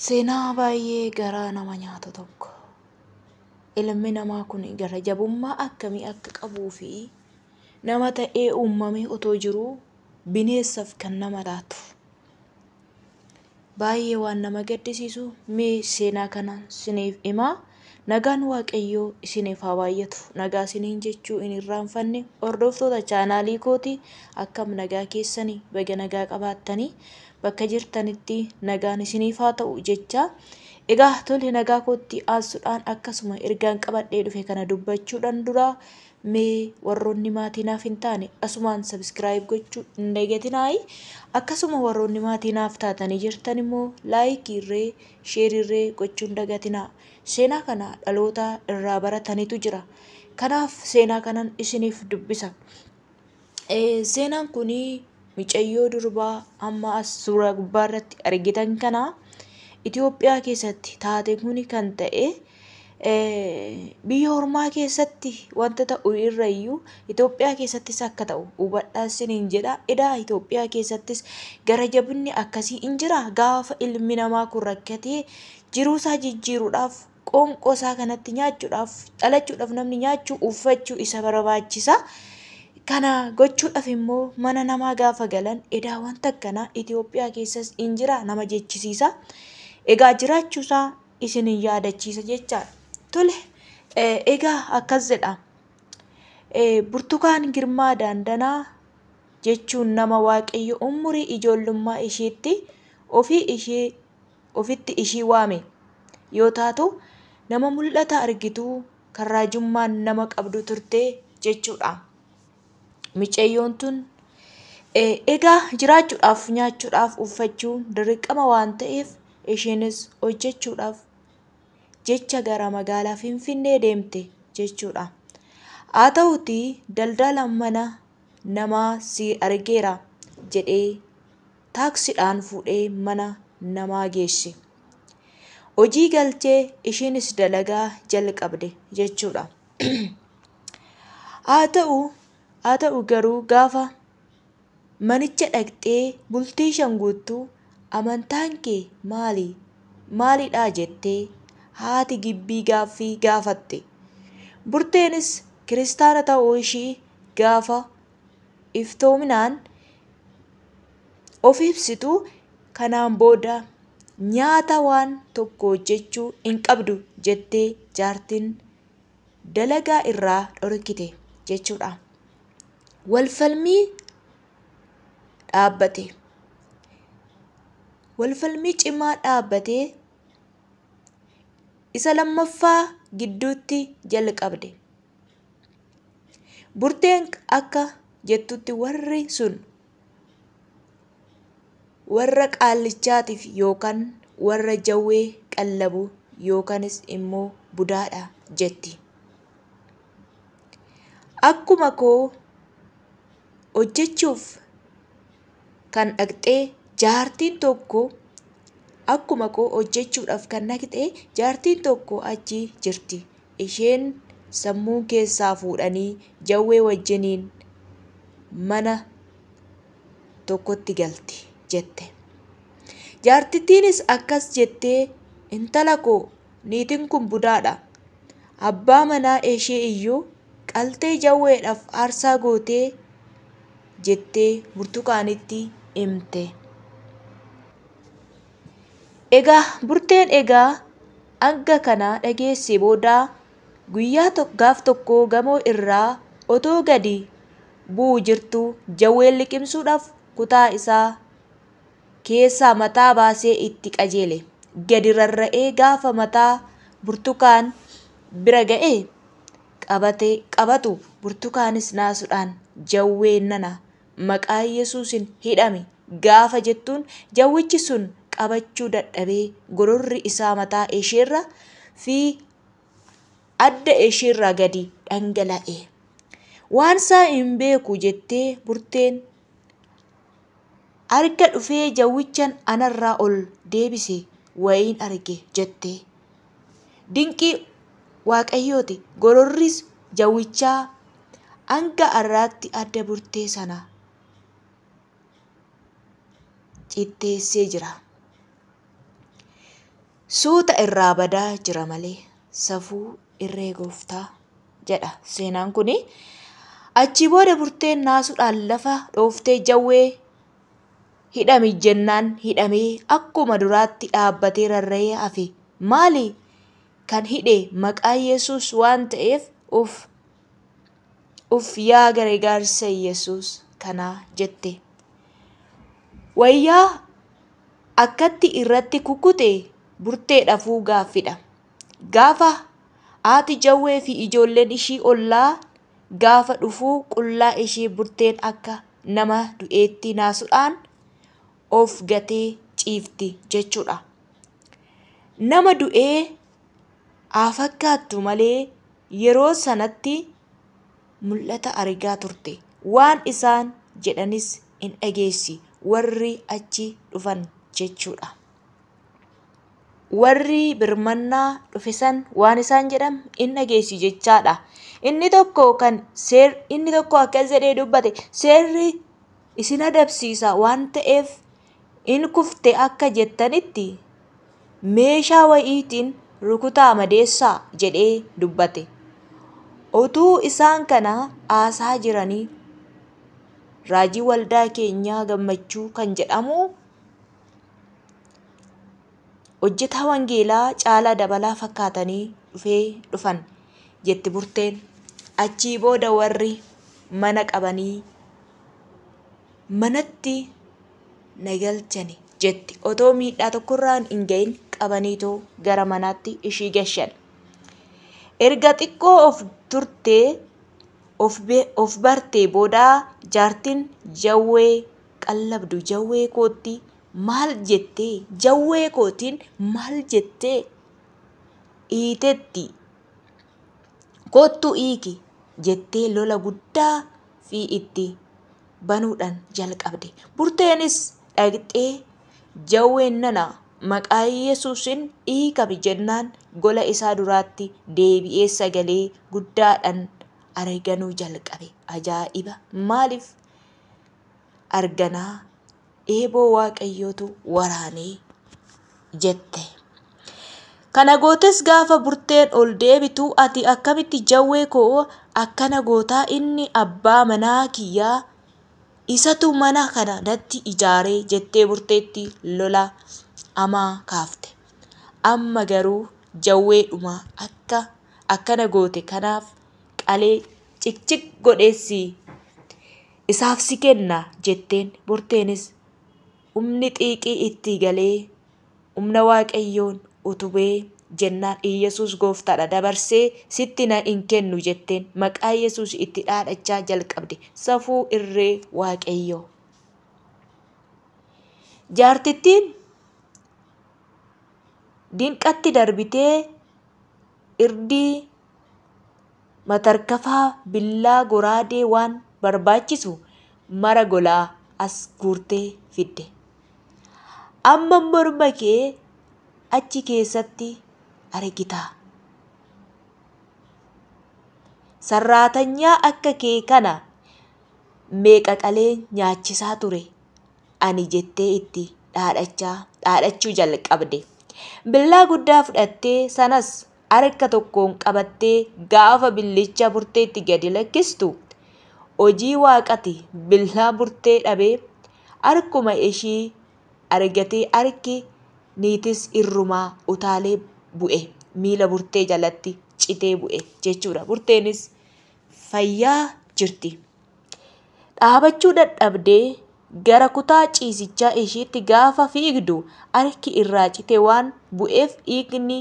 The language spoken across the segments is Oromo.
Seenaa baay'ee garaa nama nyaatu tokko. Ilmi namaa kun gara jabummaa akkamii akka qabuu fi nama ta'ee uumamee otoo jiruu bineensaaf kan nama laatu. Baay'ee waan nama gaddisiisu mee seenaa kana isiniif himaa. Nagaan Waaqayyoo isiniif haa baay'atu. Nagaa isiniin jechuu hin irraanfanne hordoftoota chaanaalii kooti, akkam nagaa keessanii? Baga nagaa qabaattanii, bakka jirtanitti nagaan isiniif haa ta'u jecha. Egaa tole, nagaa kootti aansuudhaan akkasuma ergaan qabadhee dhufe kana dubbachuudhaan dura mee warroonni maatii naaf hin taane asumaan subscribe gochuu hin dagatinaayi. Akkasuma warroonni maatii naaf taatanii jirtan immoo like irree, share irree gochuu hin dagatinaa. Seenaa kana dhaloota irraa baratanitu jira. Kanaaf seenaa kanan isiniif dubbisa. Seenaan kun mucayyoo durbaa amma as suuraa gubbaa irratti argitan kana Itoophiyaa keessatti taate kun kan ta'e, biyya ormaa keessatti wanta ta'u irra iyyuu Itoophiyaa keessattis akka ta'u hubadhaa isiniin jedha. Edaa Itoophiyaa keessattis gara jabinni akkasii hin jira. Gaafa ilmi namaa kun rakkatee jiruusaa jijjiiruudhaaf, qoonqoo isaa kanatti nyaachuudhaaf, dhalachuudhaaf, namni nyaachuu uffachuu isa barbaachisa. Kana gochuudhaaf immoo mana namaa gaafa galan, edaa wanta akkanaa Itoophiyaa keessas hin jira nama jechisiisa. Egaa jiraachuusaa isin yaadachiisa jechaadha. Tole, egaa akkas jedha. Burtukaan Girmaa Daandanaa jechuun nama Waaqayyo umurii ijoollummaa isheetti ofii ishee ofitti ishii waame yoo taatu, nama mul'ata argituu kan raajummaan nama qabdu turte jechuudha. Mucayyoon tun egaa jiraachuudhaaf, nyaachuudhaaf, uffachuun dirqama waan ta'eef, isheenis hojjechuudhaaf jecha gara magaalaa Finfinnee deemte jechuudha. Haa ta'uutii daldala mana namaa si argeera jedhee taaksiidhaan fuudhee mana namaa geesse. Hojii galchee isheenis dalagaa jalqabde jechuudha. Haa ta'u garuu gaafa manicha dhaqxee bultii 5 guutuu, "Amantaan kee maali? Maalidha?" jettee haati gibbii gaaffii gaafatte. Burteenis kiristaana ta'uu ishii gaafa iftoominaan of ibsitu, "Kanaan booda nyaata waan tokko hojjechuu hin qabdu," jettee jaartiin dalagaa irraa dhorkite jechuudha. Walfalmii dhaabbate. Walfalmii cimaa dhaabbatee isa lammaffaa gidduutti jalqabde. Burteen akka jettutti warri sun warra qaallichaatiif yookaan warra jawwee qallabu yookaanis immoo budaadha jetti. Akkuma koo hojjechuuf kan dhaqxee jaartiin tokko, akkuma koo hojjechuudhaaf kan dhaqxee jaartiin tokko achi jirti. Isheen sammuu keessaa fuudhanii jawwee wajjiniin mana tokkotti galti jette. Jaartittiinis akkas jettee, "Intala koo, niitiin kun budaadha. Abbaa manaa ishee iyyuu qaltee jawweedhaaf aarsaa gootee," jettee Burtukaanitti himte. Egaa Burteen egaa hanga kana dhageessee booda guyyaa gaaf tokko gamoo irraa otoo gadi bu'uu jirtu jawween liqimsuudhaaf kutaa isaa keessaa mataa baasee itti qajeele. Gadi rarra'ee gaafa mataa Burtukaan bira ga'e qabate qabatu, Burtukaanis naasuudhaan, "Jawwee nana, maqaa Yesuusin hidhami," gaafa jettuun, jawwichi sun qabachuu dadhabee gororri isaa mataa isheerra fi adda isheerraa gadi dhangala'e. "Waan isaa hin beeku," jettee Burteen, "harka dhufee jawwichaan anarraa ol deebise wayiin arge," jette. Dinqii Waaqayyooti, gororris jawwichaa hanga har'aatti adda Burtee sana citteessee jira. Suuta irraa badaa jira malee safuu irree gooftaa jedha seenaan kuni. Achii booda Burteen naasuudhaan lafa dhooftee jawwee hidhami jennaan hidhamee akkuma duraatti dhaabbatee rarra'ee hafe. Maali kan hidhe maqaa Yesuus waan ta'eef uf yaa gargaarsa Yesuus kanaa jette. Wayyaa akkatti irratti kukkute Burtee dhafuu gaaffidha. Gaafa haati jawwee fi ijoolleen ishii ollaa gaafa dhufuu qullaa ishii Burteen akka nama du'eetti naasuudhaan of gatee ciifti jechuudha. Nama du'ee haa fakkaattu malee yeroo sanatti mul'ata argaa turte. Waan isaan jedhanis hin dhageessi warri achi dhufan jechuudha. Warri birmannaa dhufe san waan isaan jedhan hin dhageessi jechaadha. Inni tokko kan seer inni tokko akkas jedhee dubbate, seerri isin adabsiisa waan ta'eef in kufte akka jettanitti meeshaa wayiitiin rukutaa madeessaa jedhee dubbate. Utuu isaan kana haasaa jiranii raajii waldaa keenyaa Gammachuu kan jedhamu hojjetaa wangeelaa Caalaa Dabalaa fakkaatanii dhufan jetti Burteen. Achii booda warri mana qabanii manatti na galchani jetti. Otoo miidhaa tokkorraan hin gahin qabaniitoo gara manaatti ishii gashan. Erga xiqqoo of turtee of bartee booda jaartiin jawwee qallabdu jawwee kootti maal jettee jawwee kootiin maal jettee hiitetti koottu hiiki jettee lola guddaa fi itti banuudhaan jalqabde. Burteenis dhaqxee jawween nana maqaa Yesuusin hiikami jennaan gola isaa duraatti deebi'ee sagalee guddaadhaan arganuu jalqabe. Ajaa'iba! Maaliif arganaa? Eeboo Waaqayyootu waraanee jette. Kana gootes gaafa Burteen ol deebitu ati akkamitti jawwee koo akkana gootaa, inni abbaa manaa kiyyaa isatu mana kana natti ijaaree jettee Burteetti lola hamaa kaafte. Amma garuu jawweedhuma akka akkana goote kanaaf qalee cikcik godheessi isaaf si kenna jetteen. Burteenis humni xiiqii itti galee humna Waaqayyoon utubee jennaan Iyyasuus gooftaadha dabarsee sitti na hin kennu jetteen maqaa Yesuus itti dhaadhachaa jalqabde. Safuu irree Waaqayyoo. Jaartittiin dinqatti darbitee irdii matarkafaa billaa goraadee waan barbaachisu mara golaa as guurtee fidde. Amma morma kee achi keessatti argita. Sarraatanyaa akka kee kana meeqa qalee nyaachisaa ture ani jettee itti dhaadhachuu jalqabde. Billaa guddaa fudhattee sanas harka tokkoon qabattee gaafa billicha Burteetti gadi lakkistu hojii waaqati billaa Burtee dhabee harkuma ishii argatee harki niitis irrumaa utaalee bu'e, miila Burtee jalatti citee bu'e jechuudha. Burteenis fayyaa jirti. Dhaabachuu dadhabdee gara kutaa ciisichaa ishiitti gaafa fiigdu harki irraa cite waan bu'eef dhiigni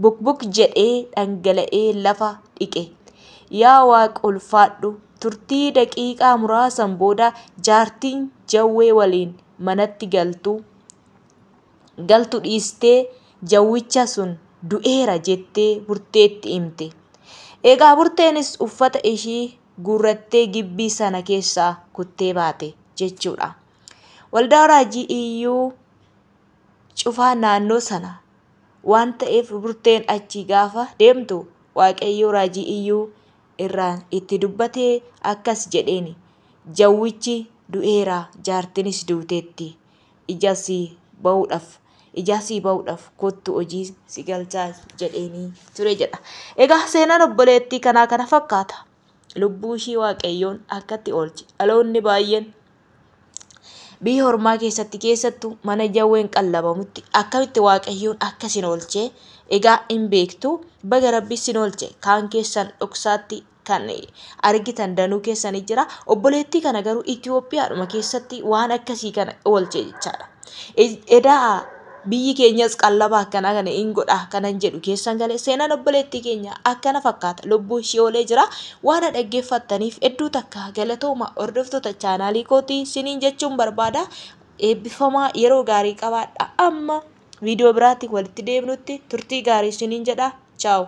bukbuk jedhee dhangala'ee lafa dhiqe. Yaa Waaqa ulfaadhu! Turtii daqiiqaa muraasan booda jaartiin jawwee waliin manatti galtu dhiistee jawwicha sun du'eera jettee Burteetti himte. Egaa Burteenis uffata ishii guurrattee gibbii sana keessaa kuttee baate jechuudha. Waldaa raajii iyyuu cufaa naannoo sana waan ta'eef Burteen achi gaafa deemtu Waaqayyoo raajii iyyuu irraan itti dubbatee akkas jedheeni. Jawwichi du'eera, jaartinis duuteetti. Ijas ba'uudhaaf Ijaa sii ba'uudhaaf kottu hojii si galchaa jedheenii ture jedha. Egaa seenaan obboleettii kanaa kana fakkaata. Lubbuu ishii Waaqayyoon akkatti oolche. Dhaloonni baay'een biyya ormaa keessatti, keessattuu mana jawween qallabamutti, akkamitti Waaqayyoon akkasin oolchee egaa hin beektu. Baga Rabbi isin oolche. Kaan keessan dhoksaatti kan argitan danuu keessanii jira. Obboleettii kana garuu Itoophiyaadhuma keessatti waan akkasii kana oolche jechaadha. Edaa biyyi keenyas qallaba akkanaa kana hin godha kanan jedhu keessan galee. Seenaan obboleettii keenya akkana fakkaata. Lubbuu ishee oolee jira. Waan dhaggeeffattaniif hedduu takka galatooma, hordoftoota chaanaalii kootii siniin jechuun barbaada. Eebbifamaa, yeroo gaarii qabaadha. Amma viidiyoo biraatti walitti deebinutti turtii gaarii siniin jedha. Chaawu.